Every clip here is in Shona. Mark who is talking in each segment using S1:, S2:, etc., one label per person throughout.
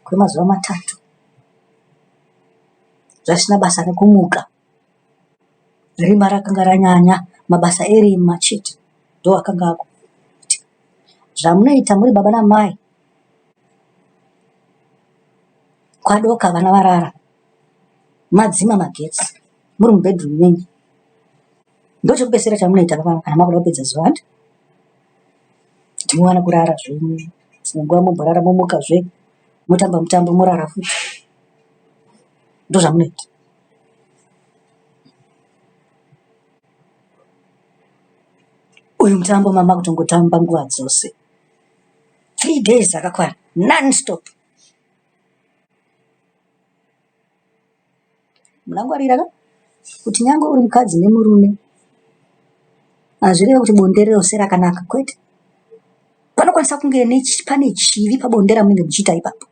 S1: kwemazuva matatu zvasina basa nekumuka. Rima rakanga ranyanya, mabasa erima chete ndoakanga akuitika. Zvamunoita muri baba namai kwadoka vana varara, madzima magetsi muri mubedroom menyu ndochekupedzisira chamunoita kana makuda kupedza zuva hanti? Kuti muwane kurara zvenyu, dzimwe nguva momborara momukazve motamba mutambo morara futi. Ndozvamunoita. Uyu mutambo mama kutongotamba nguva dzose. 3 days dzakakwana non stop. Munangwarira ka kuti nyange uri mukadzi nemurume hazvirevi kuti bonde rose rakanaka kwete. Panokwanisa kunge pane chivi pabonde ramunenge muchiita ipapo.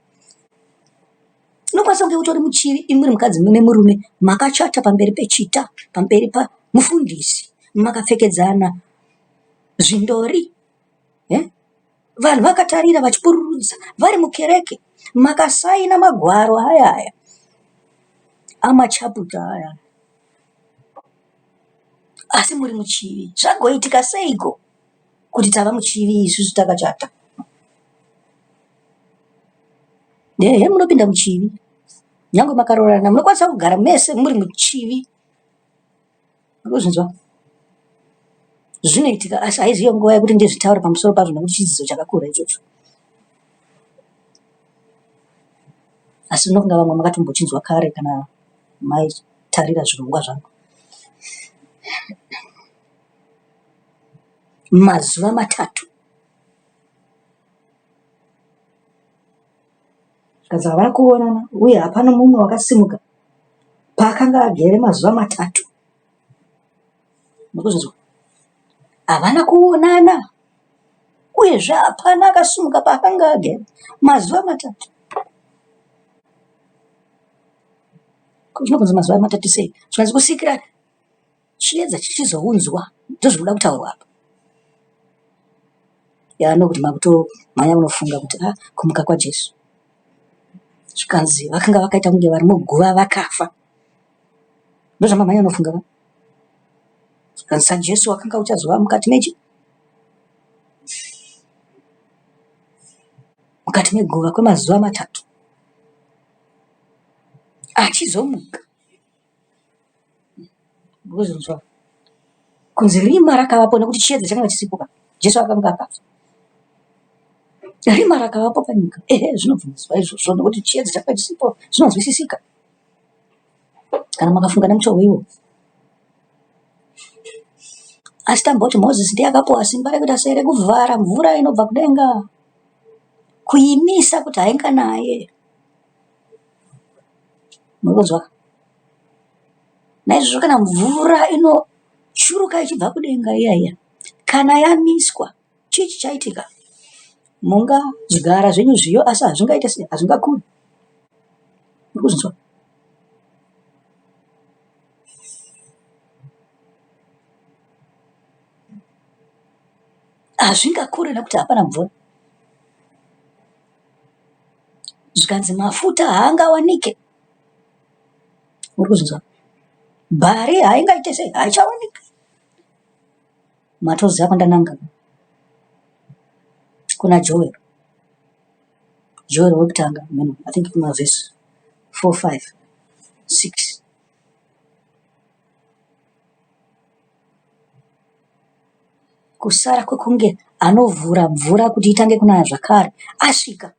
S1: Unokwanisa kunge utori muchivi imi muri mukadzi nemurume makachata pamberi pechita, pamberi pamufundisi, makapfekedzana zvindori. Vanhu vakatarira vachipururudza vari mukereke makasaina magwaro aya aya amachaputa aya asi muri muchivi. Zvagoitika seiko kuti tava muchivi isusu takachata? Ehe munopinda muchivi nyangwe makaroorana munokwanisa kugara mese muri muchivi. Urikuzvinzwa? Zvinoitika asi haiziyo nguva yekuti ndizvitaure pamusoro pazvo nekuti chidzidzo chakakura ichocho. Asi unofunga vamwe makatombochinzwa kare kana maitarira zvirongwa zvangu. Mazuva matatu. Zvikanzi havana kuonana uye hapana mumwe wakasimuka paakanga agere mazuva matatu. Murikuzvinzwa? Havana kuonana uyezve hapana akasimuka paakanga agere mazuva matatu. Zvinobvunza mazuva matatu sei? Zvikanzi kusvikira chiedza chichizounzwa ndozvinoda kutaurwa apa. Ya nokuti makutomhanya kunofunga kuti ah kumuka kwaJesu. Zvikanzi vakanga vakaita kunge vari muguva vakafa. Ndozvamamhanya kunofunga ka? Zvikanzi saJesu wakanga uchazova mukati mechi mukati meguva kwemazuva matatu achizomuka. Ndozvinzwa kunzi rima rakavapo nekuti chiedza chakanga chisipo ka Jesu akanga akafa. Rima rakavapo panyika. Ehe zvinobvumidzwa izvozvo nekuti chiedza chakanga chisipo zvinonzwisisika. Kana makafunga nemutoo iwo. Asi tamboti Mozisi ndiye akapuwa simba rekuita sei rekuvhara mvura inobva kudenga kuimisa kuti hainganaye. Muri kunzwa? Naizvozvo kana mvura inochuruka ichibva kudenga iya iya, kana yamiswa, chii chichaitika? Mungadyara zvenyu zviyo asi hazvingaite sei? Hazvingakuri. Muri kuzvinzwa? Hazvingakuri nekuti hapana mvura. Zvikanzi mafuta haangawanike. Muri kuzvinzwa? Bhari haingaite sei? Haichawanika. Matoziva kwandananga kuna Joel. Joel wekutanga, I think kuma verse 4, 5, 6. Kusara kwekunge anovhura mvura kuti itange kunaya zvakare asvika.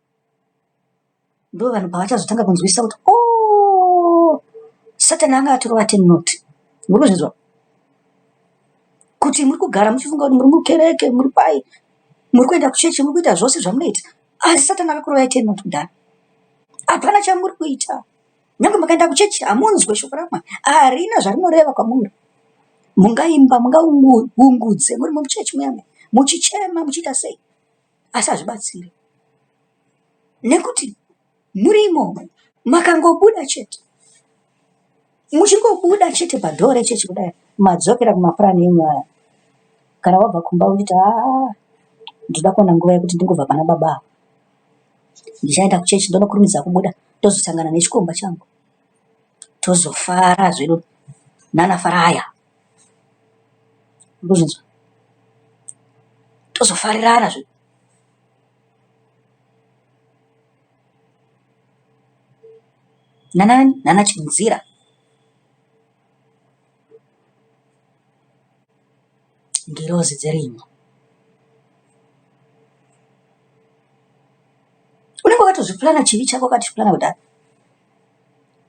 S1: Ndovanhu pavachazotanga kunzwisisa kuti ooh Satani anga atorova ten not. Muri kuzvinzwa? Kuti muri kugara muchifunga kuti muri mukereke, muri pai, muri kuenda kuchechi, muri kuita zvose zvamunoita. Asi Satani akakurovai ten not kudhara. Hapana chamuri kuita. Nyangwe makaenda kuchechi hamunzwe shoko raMwari, harina zvarinoreva kwamuri. Mungaimba, mungaungudze muri muchechi muya muya, muchichema muchiita sei, asi hazvibatsiri nekuti muri imomo makangobuda chete, muchingobuda chete padhoo rechechi kudai, madzokera kumapurani enyu aya. Kana wabva kumba uchiti haa ndoda kuwana nguva yekuti ndingobva pana baba ava. Ndichaenda kuchechi ndonokurumidza kubuda ndozosangana nechikomba changu. Tozofara zvedu nana Faraya. Ndozvinzwa. Tozofarirana zvedu. Nanani? Nana Chinzira. Ngirozi dzerima. Unenge wakatozviplana chivi chako wakatochiplana kudhara.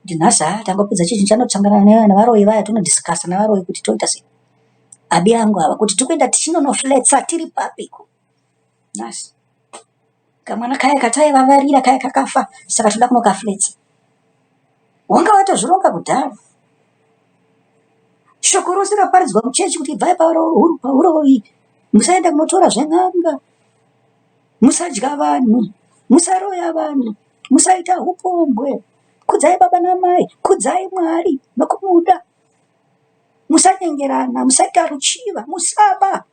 S1: Kuti nhasi haa tangopedza chechi ndichanosangana nevaroyi vaya tonodiscussa nevaroyi kuti toita sei. Abi angu ava kuti tikuenda tichinonofletsa tiri papiko nhasi. Kamwana kaya kataivavarira kaya kakafa saka toda kunokafletsa. Wanga watozvironga kudhara. Shoko rose raparidzwa muchechi kuti ibvai pauroyi, musaenda kunotora zven'anga, musadya vanhu, musaroya vanhu, musaita hupombwe, kudzai baba namai, kudzai Mwari nokumuda, musanyengerana, musaita ruchiva, musaba.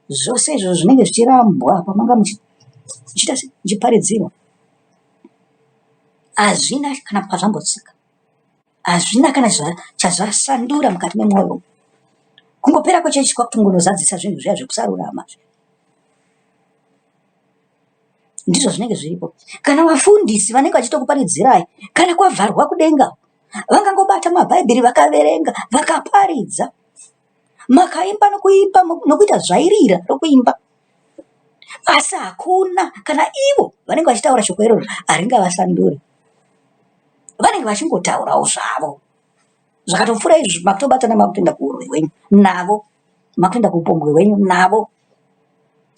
S1: Zvose izvozvo zvinenge zvichirambwa pamanga muchiita muchiparidzirwa. Hazvina kana pazvambotsika. Hazvina kana chazvasandura mukati memwoyo. Kungopera kwechechi kwakutongonozadzisa zvinhu zviya zvekusarurama. Ndizvo zvinenge zviripo. Kana vafundisi vanenge vachitokuparidzirai, kana kwavharwa kudenga, vangangobata mabhaibheri vakaverenga, vakaparidza. Makaimba nokuimba nokuita zvairira rokuimba. Asi hakuna kana ivo vanenge vachitaura shoko iroro haringavasanduri. Vanenge vachingotaurawo zvavo. Zvakatopfuura izvi makutobatana makutoenda kuuroyi hwenyu navo. Makutoenda kuupombwe hwenyu navo.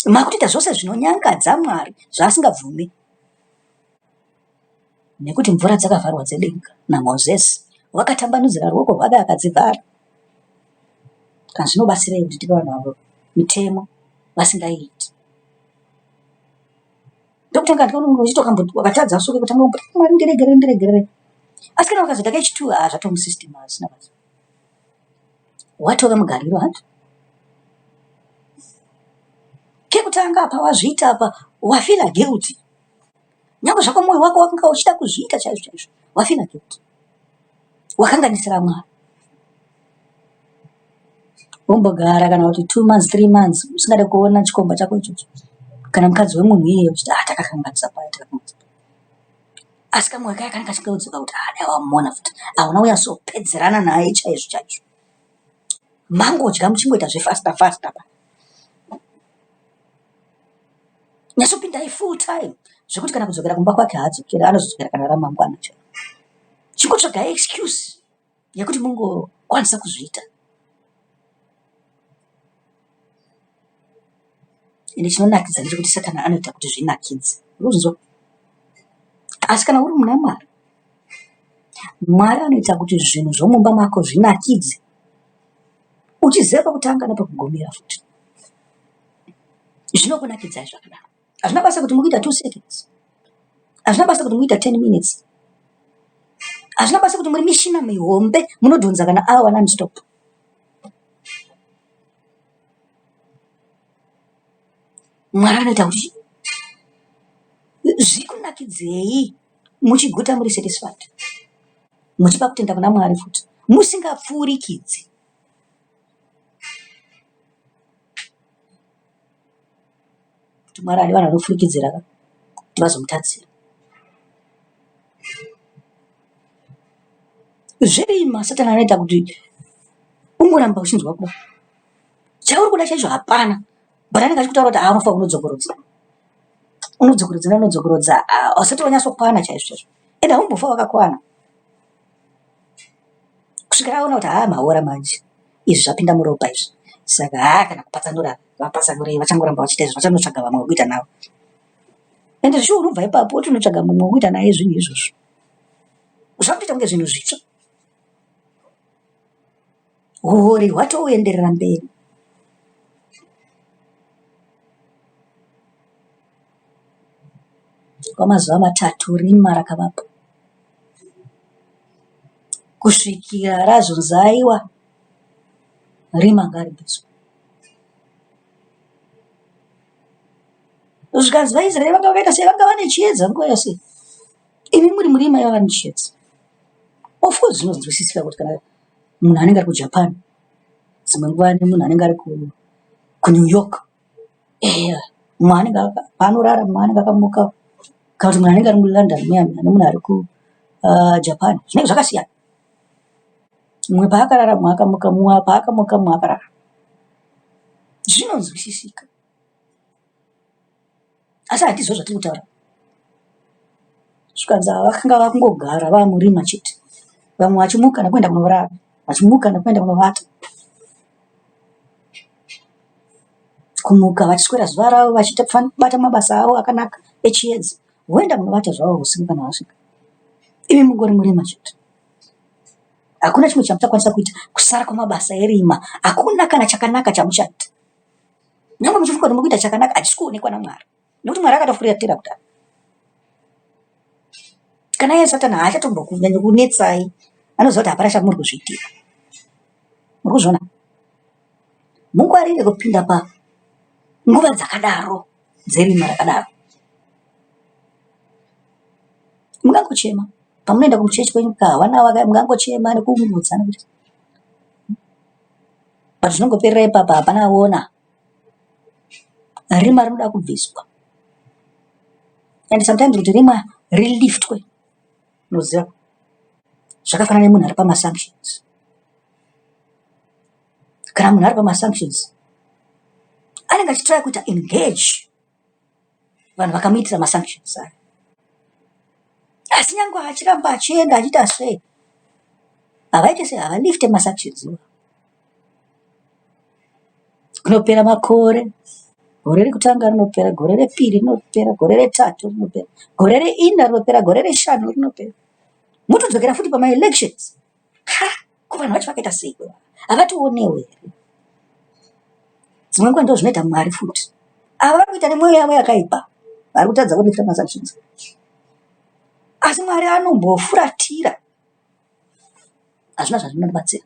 S1: Makutoita zvose zvinonyangadza Mwari zvaasingabvumi. Nekuti mvura dzakavharwa dzedenga naMozisi, wakatambanudzira ruoko rwake akadzivhara. Kana zvinobatsirei kuti tipe vanhu avo mitemo vasingaiiti? Ndokutanga uchiti wakatadza so kutanga kumboti Mwari ndiregerere ndiregerere. Asi kana wakazoita kechitu ah zvatova musystem hazvina basa. Watova mugariro hanti? Kekutanga apa wazviita apa wafila guilty. Nyangwe zvako mwoyo wako wakanga uchida kuzviita chaizvo chaizvo, wafila guilty. Wakanganisira Mwari. Wombogara kana kuti 2 months, 3 months usingade kuona chikomba chako ichocho. Kana mukadzi wemunhu iyeye uchiti ah takakanganisa paya takakanganisa. Asi kamwoyo kaya kanenge kachingodzoka kuti ah dai wamuona futi. Hauna kunyatsopedzerana naye chaizvo chaizvo. Mangodya muchingoita zvefasta fasta pa. Nyatsopindai full time zvekuti kana kudzokera kumba kwake haadzokeri anozodzokera kana ramangwana chero. Chingotsvagai excuse yekuti mungokwanisa kuzviita. Ende chinonakidza ndechekuti Satani anoita kuti zvinakidze. Urikuzvinzwa? Asi kana uri muna Mwari, Mwari anoita kuti zvinhu zvomumba mako zvinakidze. Uchiziva pekutanga nepekugumira futi. Zvinokunakidzai zvakadaro. Hazvina basa kuti mukuita 2 seconds. Hazvina basa kuti mukuita 10 minutes. Hazvina basa kuti muri mishina mihombe munodhonza kana hour non-stop. Mwari anoita kuti zvikunakidzei muchiguta muri satisfied. Muchipa kutenda kuna Mwari futi. Musingapfuurikidzi. Kuti Mwari haadi vanhu vanopfurikidzira ka kuti vazomutadzira. Zvirima Satani anoita kuti ungoramba uchinzwa kuda. Chauri kuda chaicho hapana. But anenge achikutaura kuti haa unofanira kunodzokorodza. Unodzokorodza unodzokorodza hausati wanyatsokwana chaizvo chaizvo. Ende haumbofa wakakwana. Kusvikira aona kuti haa maora manje. Izvi zvapinda muropa izvi. Saka haa kana kupatsanura vapatsanurei vachangoramba vachiita izvi vachanotsvaga vamwe vekuita navo. Ende zvishuwa unobva ipapo wotonotsvaga mumwe wekuita naye zvinhu izvozvo. Zvakutoita kunge zvinhu zvitsva. Huori hwatoenderera mberi. Kwamazuva matatu rima rakavapo kusvikira razonzi aiwa rima ngaribviswe. Zvikanzi vaIsraeri vanga vakaita sei? Vanga vane chiedza nguva yose. Imi muri murima iva vane chiedza. Of course zvinonzwisisika kuti kana munhu anenge ari kuJapan dzimwe nguva nemunhu anenge ari kuNew York eya mumwe anenge paanorara mumwe anenge akamuka kana kuti munhu anenge ari muLondon muya muya nemunhu ari kuJapan zvinenge zvakasiyana. Mumwe paakarara mumwe akamuka, mumwe paakamuka mumwe akarara. Zvinonzwisisika. Asi handizvo zvatiri kutaura. Zvikanzi ava vakanga vakungogara vamurima chete. Vamwe vachimuka nekuenda kunorara, vachimuka nekuenda kunovata. Kumuka vachiswera zuva ravo vachibata mabasa avo akanaka echiedza. Voenda kunovata zvavo usiku kana vasvika. Imi mungori murima chete. Hakuna chimwe chamuchakwanisa kuita kusara kwamabasa erima. Hakuna kana chakanaka chamuchaita. Nyangwe muchifunga kuti muri kuita chakanaka hachisi kuonekwa naMwari. Nekuti Mwari akatofuratira kudaro. Kana iye Satani haachatombokunyanyo kunetsai. Anoziva kuti hapana chamuri kuzviitira. Muri kuzviona? Mungwarire kupinda pa nguva dzakadaro dzerima rakadaro. Mungangochema pamunoenda kumuchechi kwenyu kahwana waka mungangochema nekuungudza nekuti but zvinongoperera ipapa hapana aona. Rima rinoda kubviswa and sometimes kuti rima riliftwe unoziva zvakafanana nemunhu ari pamasanctions. Kana munhu ari pamasanctions anenge achitraya kuita engage vanhu vakamuitira masanctions aya. Asi nyangwe achiramba achienda achiita sei, havaite sei, havalifte masanctions iwayo. Kunopera makore, gore rekutanga rinopera, gore repiri rinopera, gore retatu rinopera, gore reina rinopera, gore reshanu rinopera. Motodzokera futi pamaelections. Ha, ko vanhu vacho vakaita seiko? Havationewo here? Dzimwe nguva ndozvinoita Mwari futi. Ava vari kuita nemwoyo yavo yakaipa, vari kutadza kulifta masanctions. Asi Mwari anombofuratira, hazvina zvazvinobatsira.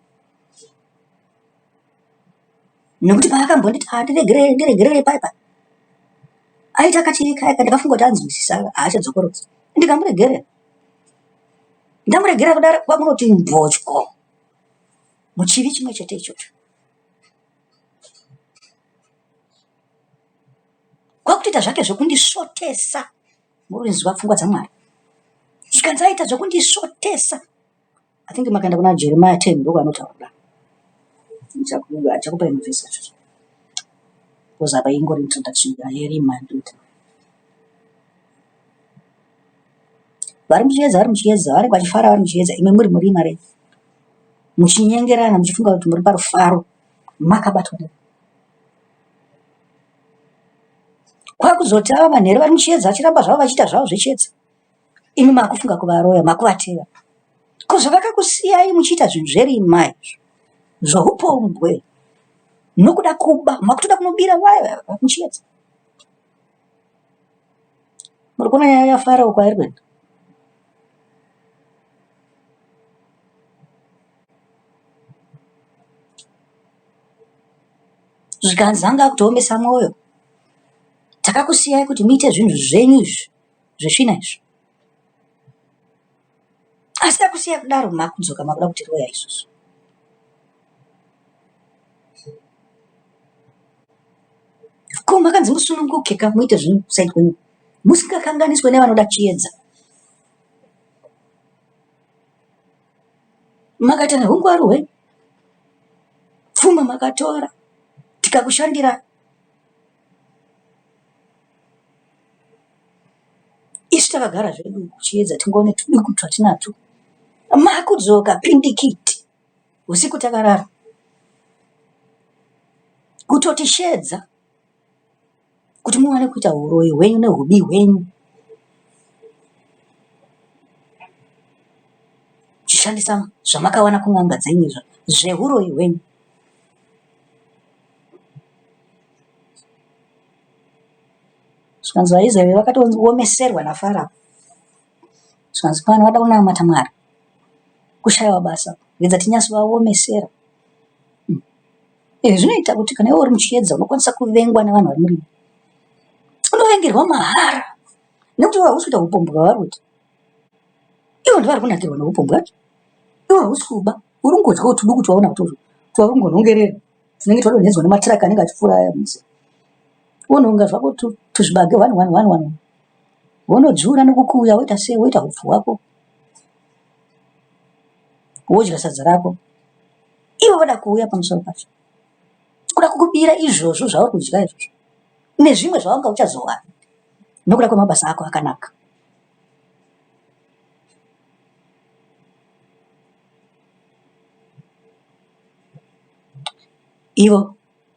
S1: Nekuti paakambonditi ah, ndiregerere ndiregerere pai pai, aita akati eka ndakafunga kuti anzwisisa haachadzokorodzi, ndikamuregerera. Ndamuregera kudaro kwakunoti mbotyo muchivi chimwe chete ichocho. Kwakutoita zvake zvekundisvotesa murinzwa pfungwa dzaMwari. Zvikanzi aita zvekundisvotesa. I think makaenda kuna Jeremiah 10 ndokwanotaura kudaro. Achakupai mavhesi acho. Because apa ingori introduction yerima ndinotaura. Vari muchiedza vari muchiedza vanenge vachifara vari muchiedza imi muri murima renyu. Muchinyengerana muchifunga kuti muri parufaro makabatwa ne kwakuzoti ava manheru vari muchiedza vachiramba zvavo vachiita zvavo zvechiedza imi makufunga kuvaroya makuvateva ko zvavakakusiyai muchiita zvinhu zverima izvo zvoupombwe nokuda kuba makutoda kunobira vaya muchiedza Muri kuona nyaya yaFarao kwairi kuenda? Zvikanzi anga akutoomesa mwoyo. Takakusiyai kuti muite zvinhu zvenyu izvi zvesvina izvi. Asi takusiya kudaro makudzoka makuda kutiroya isusu. Ko makanzi musununguke ka muite zvinhu kuside kwenyu musingakanganiswe nevanoda chiedza. Makaita nehungwaru hwenyu pfuma makatora tikakushandirai. Isu takagara zvedu kuchiedza tingone tuduku twatinatwo. Makudzoka pindikiti usiku takarara kutotishedza kuti muwane kuita huroyi hwenyu nehubi hwenyu muchishandisa zvamakawana kun'anga dzenyu izvo zvehuroyi hwenyu. Zvikanzi vaIsraeri vakatoomeserwa naFarao. Zvikanzi pano vada kunamata Mwari kushaiwa basa regedza tinyatsovaomesera. Izvi zvinoita kuti kana iwe uri muchiedza unokwanisa kuvengwa nevanhu vari murima. Unovengerwa mahara nekuti iwe hausi kuita upombwe hwavari kuita. Ivo ndivari kunakirwa neupombwe hwacho. Iwe hausi kuba, uri kungodyawo tuduku twauna kutozo twauri kungonhongerera tunenge twadonhedzwa nematiraka anenge achipfuura aya munzira. Wonhonga zvako tuzvibage one one one one wonodzura nokukuya woita sei woita hupfu hwako wodya sadza rako. Ivo voda kuuya pamusoro pacho kuda kukubira izvozvo zvauri kudya izvozvo nezvimwe zvawanga uchazowana nokuda kwemabasa ako akanaka. Ivo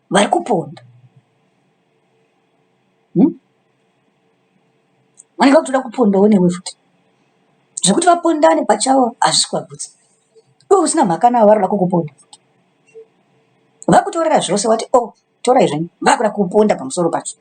S1: vari kuponda hmm? Vanenge vakutoda kupondawo newe futi zvekuti vapondane pachavo hazvisi kuvagutsa. Iwe usina mhaka navo vari kuda kukuponda futi. Vakutorera zvose wati oh torai zvenyu vakuda kukuponda pamusoro pacho.